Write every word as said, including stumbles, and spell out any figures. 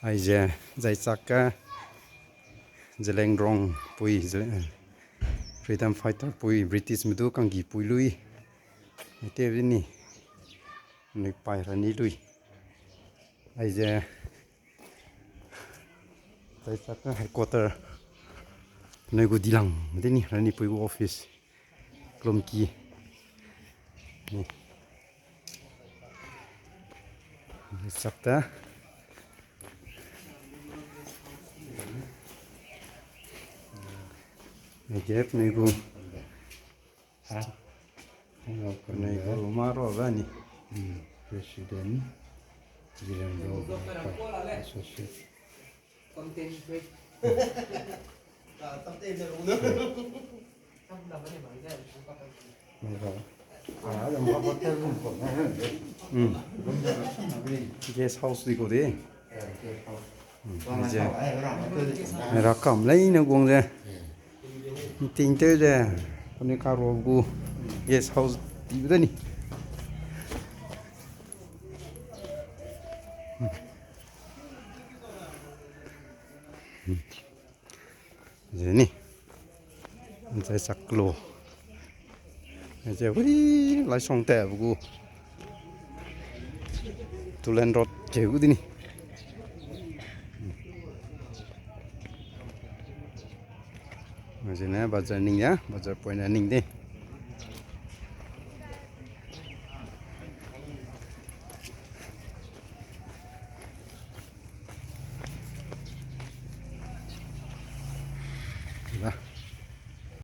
Aize, zai chak ge, Zeliangrong pui, Zeli-, freedom fighter pui, British me du kanggi pui lui. Ete ni, nui pai rani lui. Aize, zai chak ge headquarter, nui gu dilang, de ni, rani pui gu office. Kelumki. Ni. Ni sak ta. Ni gap ni gu. Ha? Ni gu ma ro ba ni. Hmm. President. Zeliangrong. Associate. Hmm. Guest house di ko de. Hmm, ze. Rakam leine guang ze. Ting tew ze. Kane ka ro gu guest house di de ni. Ze ni. Zai chak lo. Ze hui lai song te bu gu. Two lane road ke gu di ni. Zene bazar ning ya, bazar point a ning de.